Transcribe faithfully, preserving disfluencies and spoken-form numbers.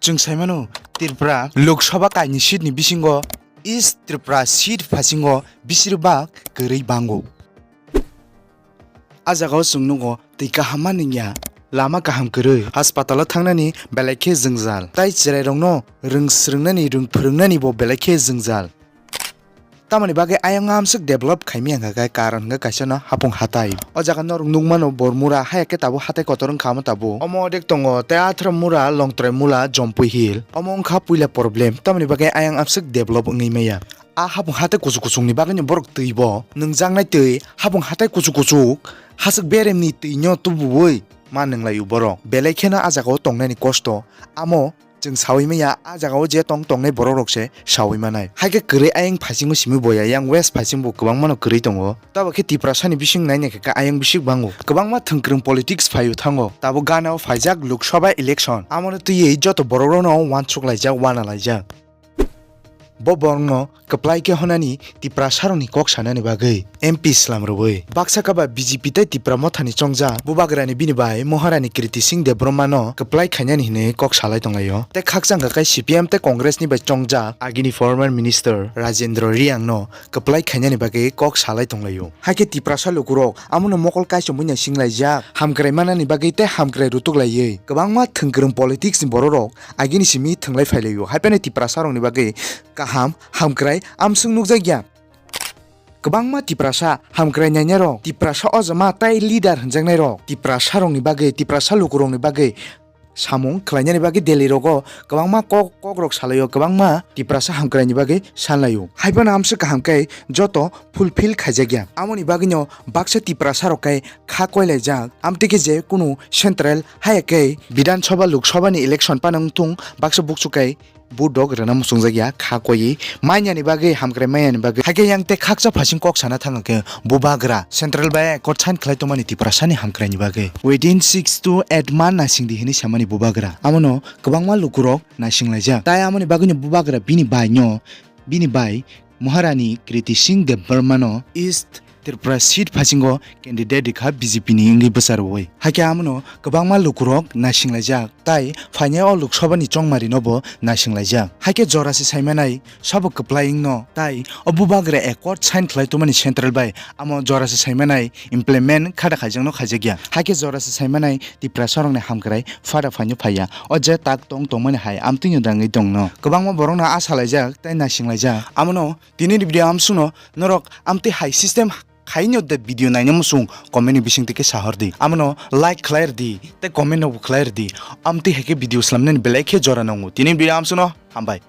Chwng sai mano, Tripura Lok Sabha kaini seat ni bisingo East Tripura seat phasingo bisirbak kwrwi bango. A jagao chwng nugo twi kaham ma nungya, lama kaham kwrwi, haspatalo thangnani belai khe jwngjal, tai chwrairokno rwng swrwngnani, rwng phwrwngnani bo belai khe jwngjal. Tamoni bagwi ayang amswk develop khaimaya hwnkha khe karon hwnkha kaisa no hapung hatai. O jaga norok nukmano Bormura, haya khe tabuk hatai kotor wngkha omo tabuk. Omo odek tongo tei athra mura, longtrai mula, Jompui Hill. Omo wngkha puila problem. Tamoni bagwi ayang amswk develop wngwi maya. A hapung hatai kuchuk kuchukni bagwino borok twi bo nwngjaknai twi hapung hatai kuchuk kuchuk haswk beremni twino tubuwi ma nwnglai-o borok. Belai kheno a jagao tongnani kosto. Amo chwng saui manya, a jagao je tong tongnai borok rok se saui manai. Hai khe kwrwi ayang phaisingbo simi boya, yang west phaisingbo kwbangma no kwrwi tongo. Tabuk khe Tiprasani bising naina khe ayang bising bango. Kwbangma thwngkwrwng politics phaiwi thango. Tabuk gana o phaijak Lok Sabha election. Amo no twiwi joto borok rok no wansuk laijak, wana laijak. Bo borokno kwplai khe honani Tiprasarokni kok sanani bagwi M P slam rwui. Baksa kaba B J P tei Tipra Mothani chongjak Bubagrani bini bai Maharani Kriti Singh Debbarmano kwplai khainani hwnwi kok salai tonglaio. Tei khakchang kha khe C P M tei Congressni bai chongjak agini former minister Rajendra Reangno kwplai khainani bagwi kok salai tonglaio. Hai khe Tiprasa lukurok amono mokol kaisa muina singlaijak, hamkrai manani bagwi tei hamkrai rutuk laiwi kwbangma thwngkwrwng politics ni bororok agini simi thwnglai phailaio. Hai phano Tiprasa rokni bagwi kaham, hamkrai amswk nukjakya. Kwbangma Tiprasa hamkrai nainai rok, Tiprasa ojama tei leader hwnjaknai rok, Tiprasa rokni bagwi, Tiprasa lukurokni bagwi samung khlainani bagwi Delhi rogo kwbangma kok, kok rok salaio, kwbangma Tiprasa hamkraini bagwi sanlaio. Hai phano amswk kaham khe joto fulfill khaijakya. Amoni bagwino baksa Tiprasa rok khe kha koilaijak. Amtwi khe je kunu central haya khe Bidhan Sabha, Lok Sabha ni election phano wngthung, baksa bukchuk khe budok rwna muchungjakya kha koiwi mainyani bagwi, hamkrai mainyani bagwi. Hai khe yang tei khaksa phaising kok sana thang khe Bubagra central bai accord sign khlai tongmani Tiprasani hamkraini bagwi. Within six to eight month naisingdi hwnwi samani Bubagra. Amono kwbangma lukurok naisinglaijak. Tai amoni bagwino Bubagra bini baino, bini bai Maharani Kriti Singh Debbarmano East Tripura seat phasingo candidate rikha B J P ni wngwi bwcharwi. Hakhe amono kwbangma lukurok naisinglaijak tai phainai o Lok Sabha ni chongmarino bo naisinglaijak. Hakhe jora se saimanai sabo kwplai wngno tai o Bubagra accord sign khlai tongmani central bai amo jora se saimanai implement khada khaijakno khaijakya. Hakhe jora se saimanai Tiprasa rokni hamkrai phada phaino phaiya. O je tak tong tongmani hai amtwino dangwi tongno. Kwbangma borokno a salaijak tai naisinglaijak. Amono tini ni video amsukno norok amtwi hai system khaino de video naina muchung comment ni bisingtwi khe sahor di. Amono like khlai rwdi tei comment no bo khlai rwdi. Amtwi hai khe video slamnani belai khe jora nango. Tini ni video amsukno hambai.